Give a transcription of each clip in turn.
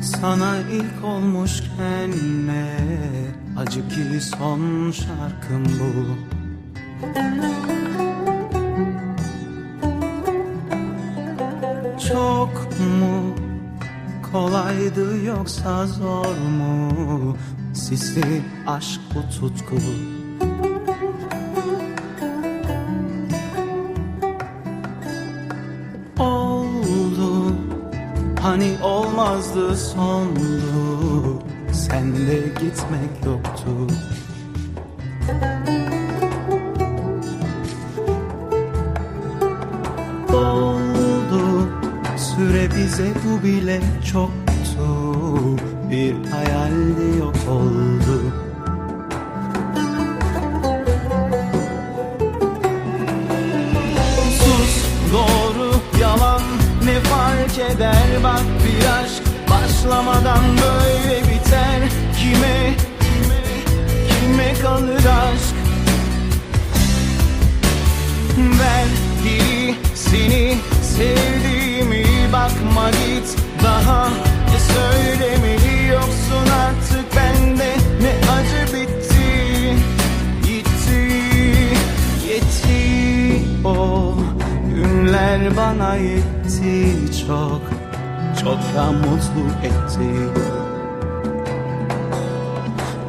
Sana ilk olmuşken ne acı ki son şarkım bu. Çok mu kolaydı yoksa zor mu? Sisli aşk bu tutku. Oldu hani olmazdı sondu. Senle gitmek yoktu. Doldu süre bize bu bile çoktu. Bir hayaldi yok oldu. Sus doğru yalan ne fark eder bak bir aşk başlamadan böyle biter kime kime kalır aşk Ver geri seni sevdiğimi bakma git daha ne söylemeli yoksun artık bende ne acı bitti gitti yetti o günler bana yetti çok çok da mutlu etti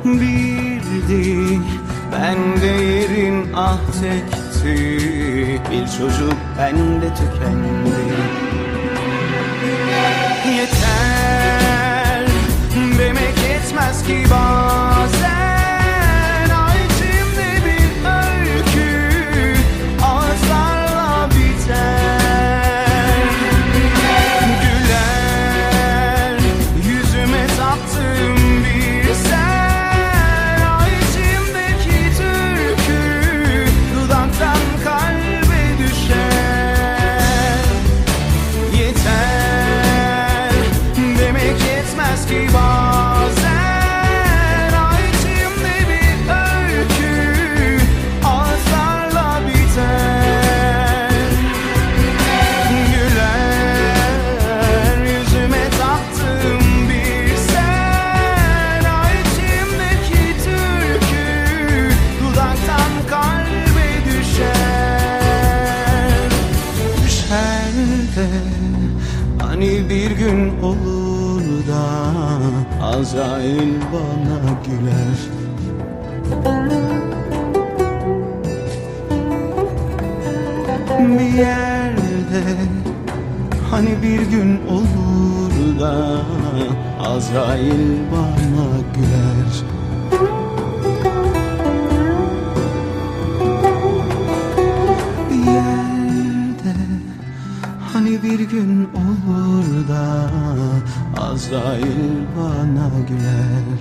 Bildi ben de yerin ah tekti Bir çocuk bende tükendi Yeter demek yetmez ki bazen Ay içimde bir öykü ağızlarla biter Güler yüzüme taktığım bir sen Ay içimdeki türkü dudaktan kalbe düşer Yeter demek yetmez ki bazen Ay içimde bir öykü ağızlarla biter Güler yüzüme taktığım bir sen Ay içimdeki türkü dudaktan kalbe düşer Düşer de hani bir gün olur da Azrail bana güler Bir yerde Hani bir gün olur da Azrail bana güler Bir yerde Hani bir gün olur da Azrail bana güler.